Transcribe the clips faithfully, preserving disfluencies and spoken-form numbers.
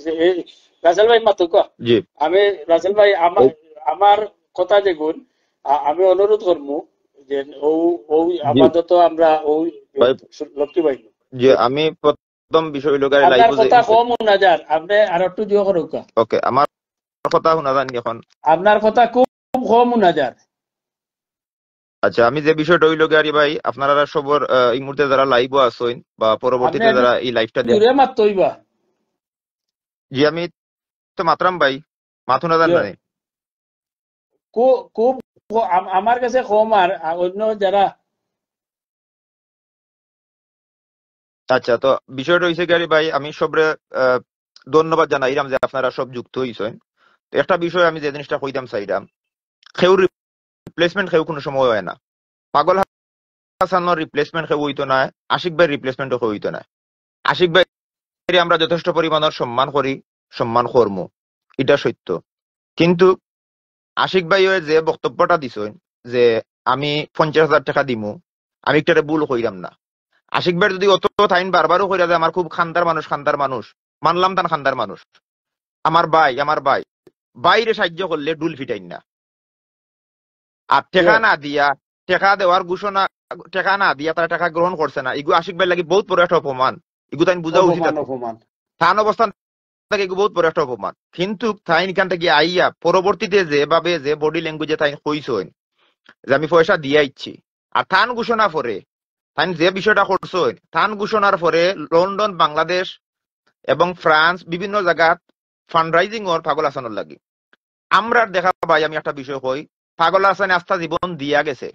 এই রাসেল ভাই মাতুক্কা। জি। আমি রাসেল ভাই, আমার, ও। আমার কথা যেগুন, আ-, আমি অনুরোধ করমু যে ও, ও জি। আপাতত আমরা ও ভাই। লক্ষ্মী ভাই। জি, আমি প্রথম বিষয় হইল গিয়া আপনার live-ও যে কথা কম শোনা যার, আপনি আর একটু জোরে করুক্কা। ওকে, আমার কথা শোনা যায়নি এখন? আপনার কথা খুব কম শোনা যার। আচ্ছা, আমি যে বিষয়টা হইল গিয়া, আরে ভাই, আপনারা সবর, আহ, এই মুহূর্তে যারা live-ও আছেন বা পরবর্তীতে আপনি যারা এই live-টা দেখ- জোরে মাততে হইবা। জি, আমি তো মাতরাম ভাই, মাত শোনা যার না নি? কো-, খুব কো-, আম-, আমার কাছে কম আর, আ, অন্য যারা আচ্ছা, তো বিষয়টা হইছে কি, আরে ভাই, আমি সবরে, আহ, ধন্যবাদ জানাইরাম যে আপনারা সব যুক্ত হইছেন। তো একটা বিষয় আমি যে জিনিসটা কইতাম চাইরাম, কেউ replacement কেউ কোনো সময় হয় না। পাগল হাসানর replacement কেউ হইতো না, আশিক ভাইর replacement-ও কেউ হইতো না। আশিক ভাইরে আমরা যথেষ্ট পরিমাণর সম্মান করি, সম্মান করমু, এটা সত্য। কিন্তু আশিক ভাইয়ে যে বক্তব্যটা দিছইন যে আমি পঞ্চাশ হাজার টাকা দিমু, আমি একটারে ভুল কইরাম না। আশিক ভাইর যদি অত তাইন বারবারও কইরা যে আমার খুব খান্দার মানুষ, খান্দার মানুষ, মানলাম তান খান্দার মানুষ, আমার ভাই, আমার ভাই, ভাইরে সাহায্য করলে ঢুল ফিটাইন না। আর টেকা না দিয়া, টেকা দেওয়ার ঘোষণা, টেকা না দিয়া তারা টেকা গ্রহণ করছে না, ইগু আশিক ভাইর লাগি বহুত বড় একটা অপমান। ইগু তাইন বুঝা উচিত অপমান, আছে। অপমান। তান অবস্থান থাকি ইগু বহুত বড় একটা অপমান। কিন্তু তাইন ইখান থাকি আইয়া পরবর্তীতে যেভাবে যে body language-এ তাইন কইছইন যে আমি পয়সা দিয়া আইছি, আর তান ঘোষণা পরে, তাইন যে বিষয়টা করছইন, তান ঘোষণার পরে লন্ডন, বাংলাদেশ এবং ফ্রান্স বিভিন্ন জায়গাত fundraising অর পাগল হাসানর লাগি। আমরার দেখা ভাই, আমি একটা বিষয় কই, পাগল হাসানে আস্তা জীবন দিয়া গেছে।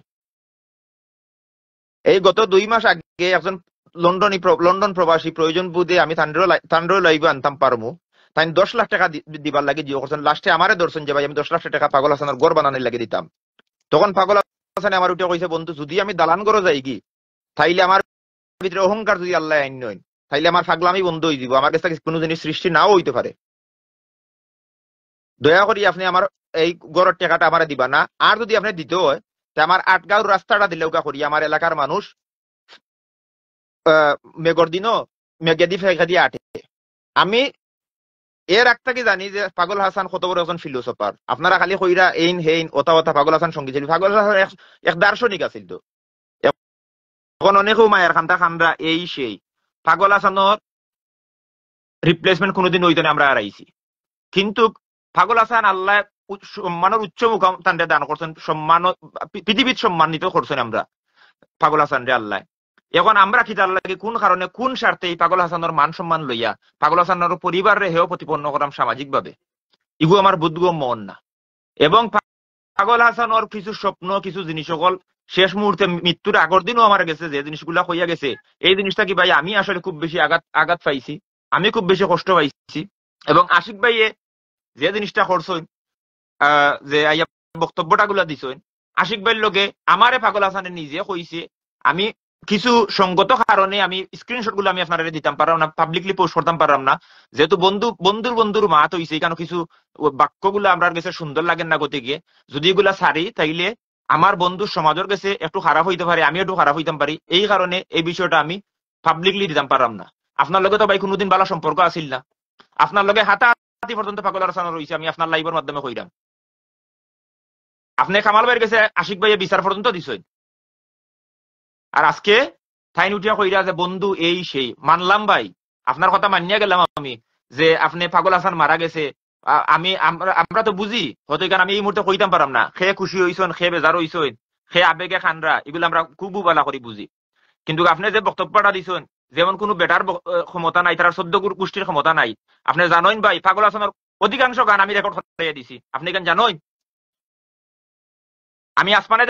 এই গত দুই মাস আগে একজন লন্ডনী প্র-, লন্ডন প্রবাসী প্রয়োজন বোধে আমি তানরেও লাই-, তানরেও live-এ আনতাম পারমু। তাইন দশ লাখ টাকা দি-, দিবার লাগি জিও করছেন। Last-এ আমারে ধরছেন যে ভাই আমি দশ লাখ টাকা পাগল হাসানর ঘর বানানির লাগি দিতাম। তখন পাগল হাসানে আমার উঠে কইছে, "বন্ধু, যদি আমি দালান ঘরো যাইগি, তাইলে আমার ভিতরে অহংকার যদি আল্লায় আইন নইন, তাইলে আমার পাগলামি বন্ধ হয়ে দিব, আমার কাছে কোনো জিনিস সৃষ্টি নাও হইতে পারে। দয়া করি আপনি আমার এই ঘরর টেকাটা আমারে দিবা না, আর যদি আপনি দিতে হয়, তে আমার আটগাঁওর রাস্তাটা দিলেউকা করি, আমার এলাকার মানুষ, আহ, মেঘর দিনও মেঘেদি ফেঁকেদি আটে।" আমি এর আগ থাকি জানি যে পাগল হাসান কত বড় একজন philosopher। আপনারা খালি কইরা এইন হেইন, ওতা ওতা, পাগল হাসান সঙ্গীত শিল্পী, পাগল হাসান এক, এক দার্শনিক আছিল তো। এখন অনেকেও মায়ের খান্দা খানরা এই সেই। পাগল হাসানর replacement কোনোদিন হইতো না, আমরা হারাইছি। কিন্তু পাগল হাসান আল্লাহ উচ্চ, সম্মানের উচ্চ মুকাম তানরে দান করছেন, সম্মান, পৃ-, পৃথিবীত সম্মানিত করছেন আমরা পাগল হাসানরে আল্লাহ। এখন আমরা কিতার লাগি, কোন কারণে, কোন স্বার্থে এই পাগল হাসানর মান সম্মান লইয়া পাগল হাসানর পরিবাররে হেয় প্রতিপন্ন করাম সামাজিকভাবে? ইগু আমার বোধগম্য অর না। এবং পা-, পাগল হাসানর কিছু স্বপ্ন, কিছু জিনিস সকল শেষ মুহূর্তে মৃত্যুর আগর দিনও আমার গেছে যে জিনিসগুলা কইয়া গেছে, এই জিনিসটা কি ভাই আমি আসলে খুব বেশি আঘাত, আঘাত পাইছি, আমি খুব বেশি কষ্ট পাইছি। এবং আশিক ভাইয়ে যে জিনিসটা করছইন, আহ, যে আইয়া বক্তব্যটা গুলা দিছইন, আশিক ভাইর লগে আমারে পাগল হাসানে নিজে কইছে, আমি কিছু সঙ্গত কারণে আমি screenshot গুলো আমি আপনারে দিতাম পারলাম না, publicly post করতাম পারলাম না, যেহেতু বন্ধু, বন্ধুর বন্ধুর মাত হইছে, এখানে কিছু বাক্যগুলো আমরার গেছে সুন্দর লাগে না গতিকে, যদি এগুলা সারি তাইলে আমার বন্ধুর সমাজের গেছে একটু খারাপ হইতে পারে, আমি একটু খারাপ হইতাম পারি, এই কারণে এই বিষয়টা আমি publicly দিতাম পারলাম না। আপনার লগে তো ভাই কোনোদিন ভালো সম্পর্ক আছিল না, আপনার লগে হাতাহাতি পর্যন্ত পাগল হাসান রইছে, আমি আপনার live-এর মাধ্যমে কইরাম। আপনি কামাল ভাইর গেছে আশিক ভাইয়ে বিচার পর্যন্ত দিছইন। আর আজকে তাইন উঠিয়া কইরা যে বন্ধু এই সেই। মানলাম ভাই, আপনার কথা মানিয়া গেলাম আমি যে আপনি পাগল হাসান মারা গেছে। আ-, আমি, আমরা, আমরা তো বুঝি, হয়তো এখানে আমি এই মুহূর্তে কইতাম পারলাম না। কে খুশি হইছইন, কে বেজার হইছইন, কে আবেগে কান্দরা, এগুলো আমরা খুব ভালা করি বুঝি। কিন্তু আপনি যে বক্তব্যটা দিছইন, যেমন কোনো বেটার ব-, আহ, ক্ষমতা নাই, তার চোদ্দ গু-, গোষ্ঠীর ক্ষমতা নাই। আপনি জানইন ভাই, পাগল হাসানর অধিকাংশ গান আমি record করাইয়া দিছি। আপনি কেন জানইন? আমি আসমানে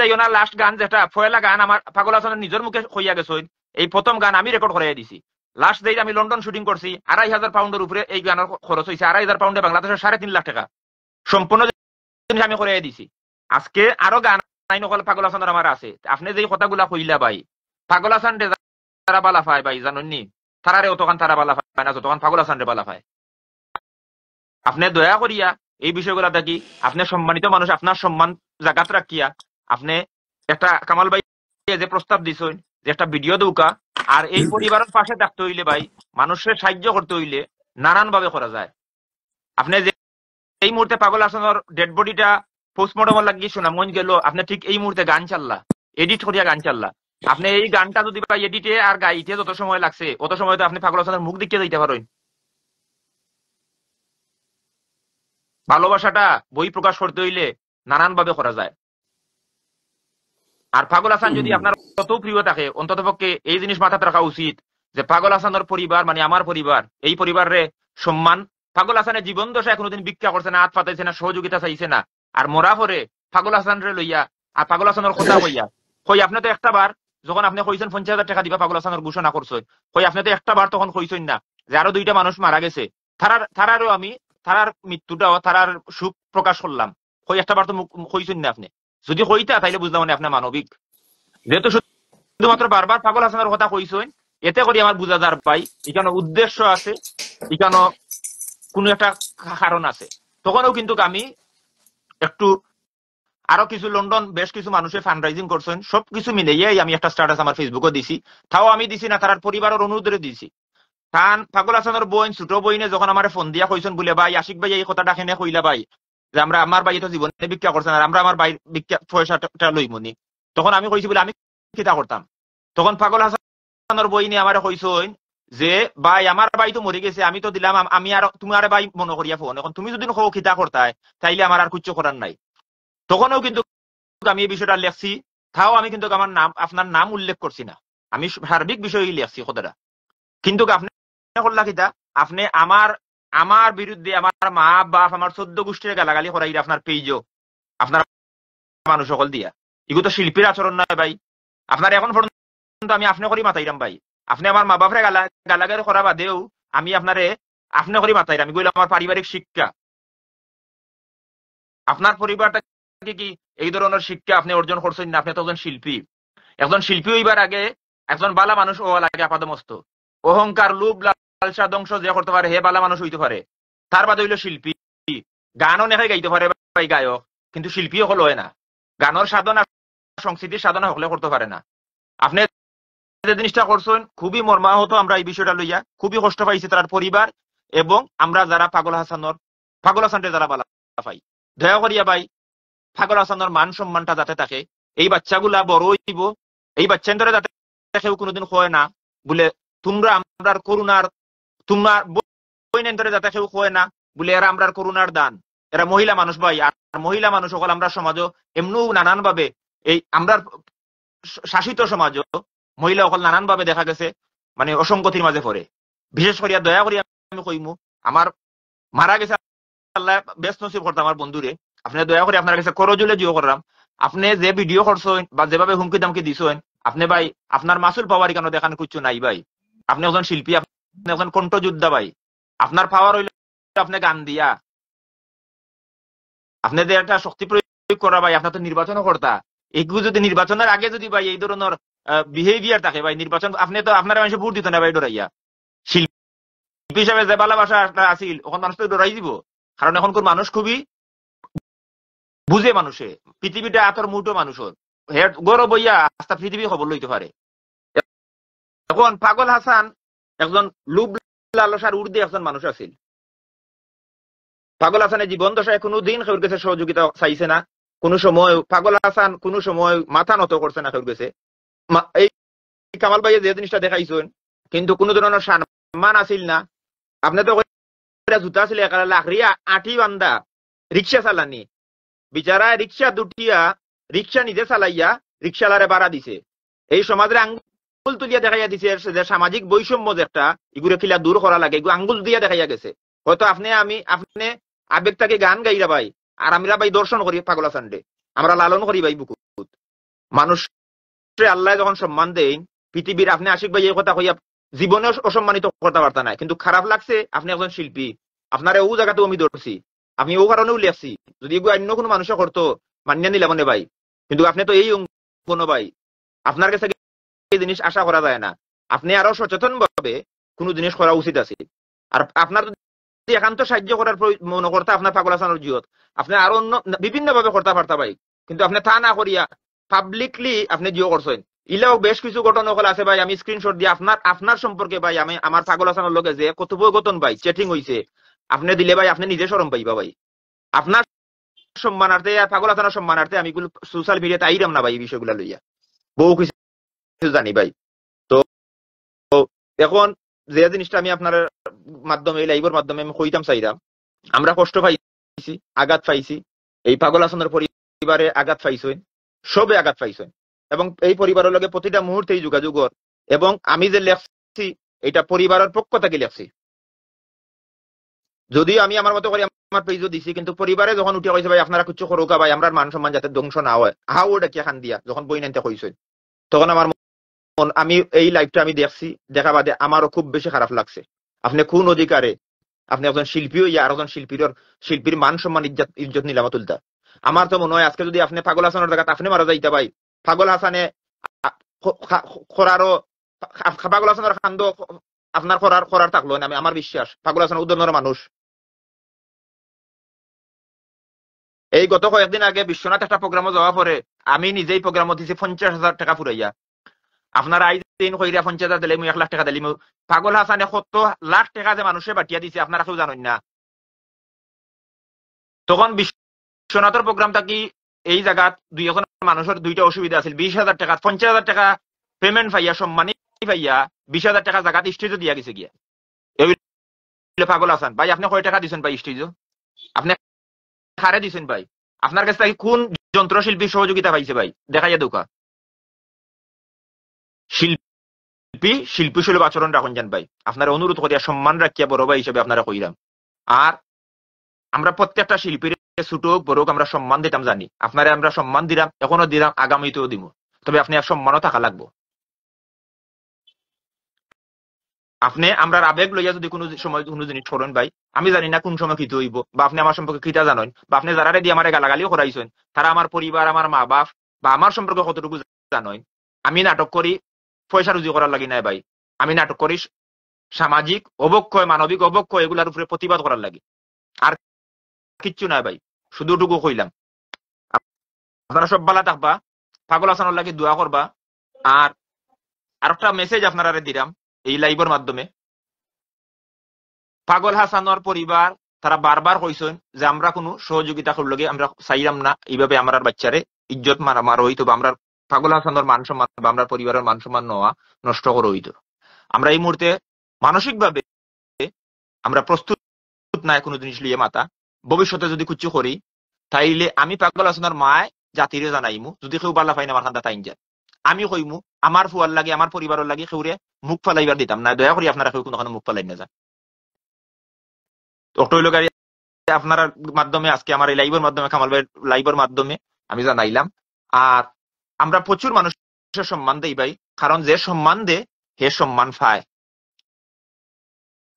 যাইও না, last গান যেটা, পয়লা গান আমার পাগল হাসানের নিজের মুখে কইয়া গেছইন, এই প্রথম গান আমি record করাইয়া দিছি। Last যেই আমি লন্ডন shooting করছি, আড়াই হাজার পাউন্ডের উপরে এই গানের খ-, খরচ হইছে, আড়াই হাজার পাউন্ডে বাংলাদেশের সাড়ে তিন লাখ টাকা। সম্পূর্ণ জিনিস আমি করাইয়া দিছি। আজকে আরো গান আইন অকল পাগল হাসানের আমার আছে। আপনি যেই কথাগুলা কইলা ভাই, পাগল হাসান রে যারা বালা পায় ভাই, জানইন নি? তারারে অতখান তারা বালা পায় না, যতখান পাগল হাসান রে বালা পায়। আপনি দয়া করিয়া এই বিষয়গুলা থাকি, আপনি সম্মানিত মানুষ, আপনার সম্মান জাগাত রাখিয়া, আপনি একটা কামাল ভাই যে প্রস্তাব দিছইন যে একটা ভিডিও দৌকা, আর এই পরিবারের পাশে থাকতে হইলে ভাই, মানুষের সাহায্য করতে হইলে নানান ভাবে করা যায়। আপনে যে এই মুহূর্তে পাগল হাসানর ডেড বডিটা পোস্টমর্টমর লাগি সুনামগঞ্জ গেল, আপনে ঠিক এই মুহূর্তে গান চাল্লা, এডিট করিয়া গান চাল্লা। আপনে এই গানটা যদি বা এডিটে আর গাইতে যত সময় লাগছে, অত সময় তো আপনে পাগল হাসানর মুখ দেখিয়া যাইতা পারইন। ভালোবাসাটা বই প্রকাশ করতে হইলে নানান ভাবে করা যায়। আর পাগল হাসান যদি আপনার অত প্রিয় থাকে, অন্তত পক্ষে এই জিনিস মাথাত রাখা উচিত যে পাগল হাসানর পরিবার মানে আমার পরিবার, এই পরিবাররে সম্মান। পাগল হাসানে জীবন দশায় কোনোদিন ভিক্ষা করছে না, আত পাতাইছে না, সহযোগিতা চাইছে না। আর মরা পরে পাগল হাসানরে লইয়া আর পাগল হাসানর কথা কইয়া, কই আপনে তো একটা বার যখন আপনে কইছেন পঞ্চাশ হাজার টাকা দিবা পাগল হাসানর ঘোষণা করছে, কই আপনে তো একটা বার তখন কইছেন না যে আরো দুইটা মানুষ মারা গেছে, তারার তারারও আমি তারার মৃত্যুটাও তারার শোক প্রকাশ করলাম, কই একটা বার তো মুখ কইছেন না আপনে। যদি কইতা তাইলে বুঝলাম মানে আপনে মানবিক। যেহেতু শুধুমাত্র বারবার পাগল হাসানর কথা কইছেন, এতে করি আমার বুঝা যার ভাই, এখানে উদ্দেশ্য আছে, এখানে কোনো একটা কারণ আছে। তখনও কিন্তু আমি একটু আরো কিছু লন্ডন বেশ কিছু মানুষে ফান্ড রাইজিং করছেন, সবকিছু মিলাইয়াই আমি একটা স্ট্যাটাস আমার ফেসবুকে দিছি। তাও আমি দিছি না, তারার পরিবারের অনুরোধে দিছি। তান পাগল হাসানর বইন, ছোট বইনে যখন আমারে ফোন দিয়া কইছেন বলে, "ভাই, আশিক ভাই এই কথাটা কেনে কইলা ভাই, যে আমরা, আমার ভাই তো জীবনে ভিক্ষা করছে না, আর আমরা আমার ভাইর ভিক্ষা পয়সাটা লইমুনি।" তখন আমি কইছি বলে, "আমি কিতা করতাম?" তখন পাগল হাসানর বইনে আমারে কইছেন যে, "ভাই, আমার ভাই তো মরে গেছে, আমি তো দিলাম, আম-, আমি আর তুমি আরে ভাই মনে করিয়া ফোন, এখন তুমি যদি কও কিতা করতায়, তাইলে আমার আর কিচ্ছু করার নাই।" তখনও কিন্তু আমি এই বিষয়টা লেখছি, তাও আমি কিন্তু আমার নাম, আপনার নাম উল্লেখ করছি না, আমি সার্বিক বিষয়ই লেখছি কথাটা। কিন্তু আপনে করলা কিতা? আপনে আমার, আমার বিরুদ্ধে আমার মা বাপ, আমার চোদ্দ গোষ্ঠীর গালাগালি করাইরা আপনার পেজও, আপনার মানুষ সকল দিয়া। ইগু তো শিল্পীর আচরণ নয় ভাই। আপনার এখন পর্যন্ত আমি আপনে করি মাতাইরাম ভাই। আপনে আমার মা বাপরে গালা-, গালাগালি করা বাদেও আমি আপনারে আপনে করি মাতাইরাম। ইগু অইলো আমার পারিবারিক শিক্ষা। আপনার পরিবার থাকি কি এই ধরনের শিক্ষা আপনে অর্জন করছেন না? আপনে তো একজন শিল্পী। একজন শিল্পী হইবার আগে একজন বালা মানুষ হওয়া লাগে আপাদমস্ত। অহংকার, লোভ, লালসা, ধ্বংস যে করতে পারে, হে বালা মানুষ হইতে পারে। তার বাদে হইলো শিল্পী। গানও নেখে গাইতে পারে ভাই গায়ক, কিন্তু শিল্পী হকল হয় না। গানর সাধনা, সংস্কৃতির সাধনা হকলে করতে পারে না। আপনে যে জিনিসটা করছেন, খুবই মর্মাহত আমরা এই বিষয়টা লইয়া, খুবই কষ্ট পাইছে তার পরিবার এবং আমরা যারা পাগল হাসানর, পাগল হাসানরে যারা বালা পাই। দয়া করিয়া ভাই, পাগল হাসানর মান সম্মানটা যাতে থাকে, এই বাচ্চাগুলা বড় হইব, এই বাচ্চাইন্তরে যাতে কেউ কোনোদিন কয় না বলে, "তোমরা আমরার করুণার, তোমরা বইনাইন্তরে যাতে কেউ কয় না বলে, এরা আমরার করুণার দান।" এরা মহিলা মানুষ ভাই, আর মহিলা মানুষ সকল আমরা সমাজও এমনিও নানান ভাবে এই আমরার শাসিত সমাজও মহিলা সকল নানান ভাবে দেখা গেছে মানে অসঙ্গতির মাঝে পড়ে। বিশেষ করিয়া দয়া করি আমি কইমু, আমার মারা গেছে, আল্লাহ বেহেস্ত নসিব করতা আমার বন্ধুরে। আপনে দয়া করি আপনার কাছে করজুড়ে জিও করলাম, আপনে যে ভিডিও করছেন বা যেভাবে হুমকি ধামকি দিছেন, আপনে ভাই আপনার মাসুল পাওয়ার কেন দেখান কিচ্ছু নাই ভাই। আপনে একজন শিল্পী, আপনে একজন কণ্ঠযোদ্ধা ভাই। আপনার পাওয়ার হইলে আপনে গান দিয়া, আপনে যে একটা শক্তি প্রয়োগ করা ভাই, আপনার তো নির্বাচনও করতা। এগু যদি নির্বাচনের আগে যদি ভাই এই ধরনের বিহেভিয়ার থাকে ভাই, নির্বাচন আপনে তো, আপনারে মানুষে ভোট দিত না ভাই ডরাইয়া। শিল্পী হিসাবে যে ভালোবাসা একটা আছিল, এখন মানুষ তো ডরাই দিব। কারণ এখন কোন মানুষ খুবই বুঝে মানুষে, পৃথিবীটা আতর মুঠো মানুষের। হে গৌরব হইয়া আস্তা পৃথিবী খবর লইতে পারে। এখন পাগল হাসান একজন লোভ লালসার ঊর্ধ্বে একজন মানুষ আছিল। পাগল হাসানের জীবন দশায় কোনোদিন কেউর কাছে সহযোগিতা চাইছে না, কোনো সময় পাগল হাসান কোনো সময় মাথা নত করছে না কেউর কাছে। মা-, এই কামাল ভাইয়ে যে জিনিসটা দেখাইছেন, কিন্তু কোনো ধরনের সম্মান আছিল না। আপনি তো কইরা জুতা ছিলে একালে লাখড়িয়া আটি বান্দা রিক্সা চালানি, বিচারায় রিক্সা দুটিয়া, রিক্সা নিজে চালাইয়া রিক্সালারে ভাড়া দিছে। এই সমাজরে আঙ্গুল তুলিয়া দেখাইয়া দিছে যে সামাজিক বৈষম্য যে একটা, এগুলো কিলা দূর করা লাগে, এগুলো আঙ্গুল দিয়া দেখাইয়া গেছে। হয়তো আপনি, আমি, আপনি আবেগ তাকে গান গাইরা ভাই, আর আমরা ভাই দর্শন করি পাগল হাসানরে, আমরা লালন করি ভাই বুকুত। মানুষরে আল্লাহ যখন সম্মান দেইন, পৃথিবীর আপনি আশিক ভাই এই কথা কইয়া জীবনে অস-, অসম্মানিত করতে পারতা না, কিন্তু খারাপ লাগছে আপনি একজন শিল্পী, আপনারে ও জায়গাতেও আমি ধরছি, আমি ও কারণেও লেখছি। যদি এগু অন্য কোনো মানুষে করতো, মানিয়া নিলাম নে ভাই, কিন্তু আপনি তো এই অঙ্গন ভাই, আপনার কাছে এই জিনিস আশা করা যায় না। আপনি আরো সচেতন ভাবে কোনো জিনিস করা উচিত আছে। আর আপনার যদি একান্ত সাহায্য করার প্রয়-, মনে করতে আপনার পাগল হাসানোর জিয়ত, আপনি আরো অন্য বিভিন্ন ভাবে করতে পারতা ভাই, কিন্তু আপনি তা না করিয়া পাবলিকলি আপনি জিও করছেন। ইলাও বেশ কিছু ঘটনা অকল আছে ভাই, আমি স্ক্রিনশট দিয়া আপনার, আপনার সম্পর্কে ভাই, আমি আমার পাগল হাসানর লগে যে কথোপকথন ভাই, চ্যাটিং অইছে, আপনে দিলে ভাই, আপনে নিজে শরম পাইবা ভাই। আপনার সম্মানার্থে আর পাগল হাসানর সম্মানার্থে আমি ইগুলা সোশ্যাল মিডিয়াত আইরাম না ভাই, এই বিষয়গুলা লইয়া। বহু কিছু জানি ভাই। তো, তো এখন যে জিনিসটা আমি আপনার মাধ্যমে, এই লাইভর মাধ্যমে আমি কইতাম চাইরাম, আমরা কষ্ট পাইছি, আঘাত পাইছি, এই পাগল হাসানর পরিবারে আঘাত পাইছইন, সবে আঘাত পাইছইন, এবং এই পরিবারর লগে প্রতিটা মুহূর্তেই যোগাযোগ অর। এবং আমি যে লেখছি, এটা পরিবারর পক্ষ থাকি লেখছি। যদিও আমি আমার মতো করি আমার পেজও দিছি, কিন্তু পরিবারে যখন উঠিয়া কইছে, "ভাই, আপনারা কিচ্ছু করউক্কা ভাই, আমরার মান সম্মান যাতে ধ্বংস না অয়", হাউ ডাকিয়া কান্দিয়া যখন বইনাইন্তে কইছইন, তখন আমার মন, আমি এই লাইভটা আমি দেখছি, দেখা বাদে আমারও খুব বেশি খারাপ লাগছে। আপনে কোন অধিকারে আপনে একজন শিল্পী অইয়া আর একজন শিল্পীর, শিল্পীর মান সম্মান, ইজ্জত, ইজ্জত নিলামো তুলতা? আমার তো মনে অয় আজকে যুদি আপনে পাগল হাসানর জাগাত আপনে মারা যাইতা ভাই, পাগল হাসানে, আ, খ-, খা-, খরারও, খা-, খা-, পাগল হাসানর কান্দো আপনার করার, করার থাকলো না, আমি, আমার বিশ্বাস। পাগল হাসান অউ ধরনর মানুষ। এই গত কয়েকদিন আগে বিশ্বনাথ একটা প্রোগ্রামো যাওয়া পরে আমি নিজেই প্রোগ্রামো দিছি পঞ্চাশ হাজার টেকা ফুরাইয়া। আপনারা আইজ দিন কইরা পঞ্চাশ হাজার দিলাইমু, এক লাখ টেকা দিলাইমু। পাগল হাসানে কত লাখ টেকা যে মানুষরে বাটিয়া দিছে, আপনারা কেউ জানইন না। তখন বিশ্বনাথর প্রোগ্রাম থাকি এই জাগাত দুই একজন মানুষর দুইটা অসুবিধা আছিল, বিশ হাজার টেকা, পঞ্চাশ হাজার টেকা পেমেন্ট পাইয়া, সম্মানী পাইয়া, বিশ হাজার টেকা জাগাত স্টেজও দিয়া গেছে গিয়া। এ অইলে পাগল হাসান ভাই, আপনে কয় টেকা দিছইন ভাই স্টেজও? আপনে কারে দিছইন ভাই? আপনার কাছ থাকি কোন যন্ত্রশিল্পী সহযোগিতা পাইছে ভাই? দেখাইয়া দেউক্কা। শিল্পী শিল্পী সুলভ আচরণ রাখইন যান ভাই। আপনারে অনুরোধ করিয়া সম্মান রাখিয়া বড় ভাই হিসাবে আপনারে কইরাম। আর আমরা প্রত্যেকটা শিল্পীরে ছোট হোক বড় হোক আমরা সম্মান দিতাম জানি। আপনারে আমরা সম্মান দিরাম, এখনো দিরাম, আগামীতেও দিমু। তবে আপনে আর সম্মানও থাকা লাগবো। আপনে আমরার আবেগ লইয়া যুদি কুনু সময় কুনু জিনিস করইন ভাই, আমি জানি না কুন সময় কিতা অইবো, বা আপনে আমার সম্পর্কে কিতা জানইন, বা আপনে যারারে দি আমারে গালাগালিও করাইছইন, তারা আমার পরিবার, আমার মা বাপ, বা আমার সম্পর্কে কতটুকু জানইন। আমি নাটক করি পয়সা রুজি করার লাগি নায় ভাই, আমি নাটক করি সামাজিক অবক্ষয়, মানবিক অবক্ষয়, এগুলার উপরে প্রতিবাদ করার লাগি। আর কিচ্ছু নায় ভাই, শুধু ওটুকু কইলাম। আপনারা সব ভালা থাকবা, পাগল হাসানর লাগি দোয়া করবা। আর আরেকটা মেসেজ আপনারারে দিরাম এই লাইভর মাধ্যমে, পাগল হাসানর পরিবার তারা বারবার কইছইন যে আমরা কুনু সহযোগিতা করুর লাগি আমরা চাইরাম না, এইভাবে আমরার বাচ্চারে ইজ্জত মারা মারা অইতো বা আমরার পাগল হাসানর মান সম্মান বা আমরার পরিবারর মান সম্মান নেওয়া নষ্ট করা অইতো। আমরা এই মুহূর্তে মানসিকভাবে আমরা প্রস্তুত নায় কুনু জিনিস লইয়া মাতা। ভবিষ্যতে যুদি কিচ্ছু করি, তাইলে আমি পাগল হাসানর মায় জাতিরে জানাইমু, যুদি কেউ ভালা পাইন আমার কান্দাত আইন যান। আমি কইমু, আমার ফুয়ার লাগি, আমার পরিবারর লাগি কেউরে মুখ ফালাইবার দিতাম না। দয়া করি আপনারা কেউ কুনুখানো মুখ ফালাইন না যান। অকটু অইলো গিয়া আপনারার মাধ্যমে, আজকে আমার এই লাইভর মাধ্যমে, কামাল ভাইর লাইভর মাধ্যমে আমি জানাইলাম। আর আমরা প্রচুর মানুষরে সম্মান দেই ভাই, কারণ যে সম্মান দে, হে সম্মান পায়।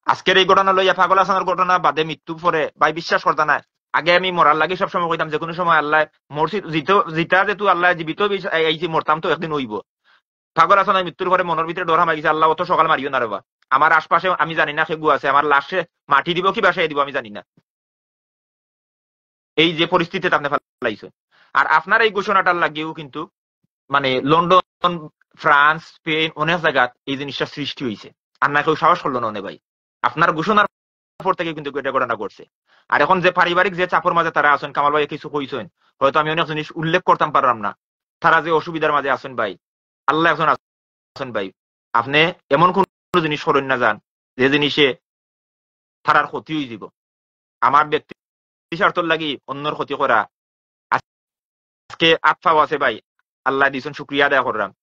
আজকের এই ঘটনা লইয়া, পাগল হাসানর ঘটনা বাদে, মৃত্যুর পরে ভাই বিশ্বাস করতা নায়। আগে আমি মরার লাগি সবসময় কইতাম, যেকুনু সময় আল্লায় মরছি, জিত-, জিতা যেহেতু আল্লায় জীবিত বিশ-, এই, এই যে মরতাম তো একদিন অইবো। পাগল হাসানর মৃত্যুর পরে মনর ভিতরে ডর হামাই গেছে, "আল্লাহ, অত সকাল মারিও না রে বা। আমার আশপাশে আমি জানি না কেগু আছে, আমার লাশে মাটি দিবো কি ভাসাইয়া দিবো আমি জানি না।" এই যে পরিস্থিতিত আপনে ফালাইছে। আর আপনার এই ঘোষণাটার লাগিও কিন্তু মানে লন্ডন, ফ্রান্স, স্পেন অনেক জাগাত এই জিনিসটা সৃষ্টি অইছে। আর না কেউ সাহস করলো না অনে ভাই। আপনার ঘোষণার পর থাকি কিন্তু এটা ঘটনা ঘটছে। আর এখন যে পারিবারিক যে চাপর মাঝে তারা আছইন, কামাল ভাই কিছু কইছইন, হয়তো আমি অনেক জিনিস উল্লেখ করতাম পারলাম না। তারা যে অসুবিধার মাঝে আছইন ভাই, আল্লাহ একজন আছইন ভাই। আপনে এমন কুনু জিনিস করইন না যান, যে জিনিসে তারার ক্ষতি অইযিবো। আমার ব্যক্তি স্বার্থর লাগি অন্যর ক্ষতি করা। আজকে আত পাও আছে ভাই, আল্লায় দিছইন, শুকরিয়া আদায় কররাম।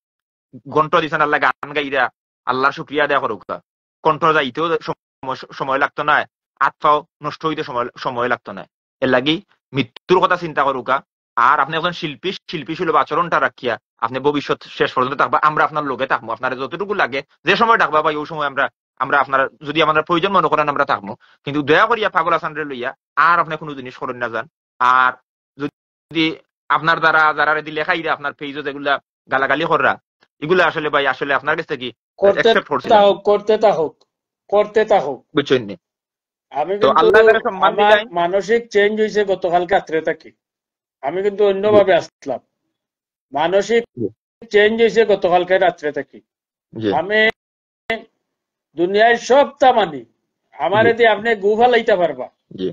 কণ্ঠ দিছইন আল্লায়, গান গাইরা আল্লার শুকরিয়া আদায় করউক্কা। কণ্ঠ যাইতেও সময়, সময় লাগতো নায়, আত পাও নষ্ট অইতে সময়, সময় লাগতো নায়। এরলাগি মৃত্যুর কথা চিন্তা করউক্কা। আর আপনে একজন শিল্পী, শিল্পী সুলভ আচরণটা রাখিয়া আপনে ভবিষ্যৎ শেষ পর্যন্ত থাকবা, আমরা আপনার লগে থাকমু। আপনারে যতটুকু লাগে, যে সময় ডাকবা ভাই, অউ সময় আমরা, আমরা আপনার যুদি আমরার প্রয়োজন মনো করইন, আমরা থাকমু। কিন্তু দয়া করিয়া পাগল হাসানরে লইয়া আর আপনে কুনু জিনিস করইন না যান। আর যুদি আপনার দ্বারা যারারে দি লেখাইরা আপনার পেজো যেগুলা গালাগালি কররা, ইগুলা আসলে ভাই, আসলে আপনার গেছ থাকি করতে accept করছিলাম। থাকুক, করতে থাকুক, করতে থাকুক। বুঝছইন নি? আমি তো কিন্তু আল্লাহ তাআলা সম্মান আমার দিলাই। মানসিক চেঞ্জ অইছে গতকালকে রাত্রে থাকি। আমি কিন্তু অন্যভাবে আসলাম। মানসিক জি। চেঞ্জ হয়েছে গতকালকে রাত্রে থাকি। জি। আমি দুনিয়ার সবতা মানি, আমারে জি। দিয়ে আপনি গু ফালাইতা পারবা, জি।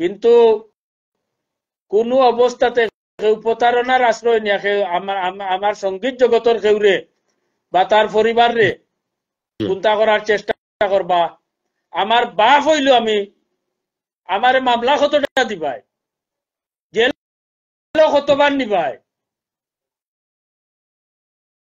কিন্তু কোনো অবস্থাতে কেউ প্রতারণার আশ্রয় নিয়া কেউ আমার, আম-, আমার সঙ্গীত জগতর কেউরে বা তার পরিবাররে জি। কুন্তা করার চেষ্টা করবা। আমার বাপ হইল আমি, আমারে মামলা কতটা দিবায়, জেল কতবার নিবায়,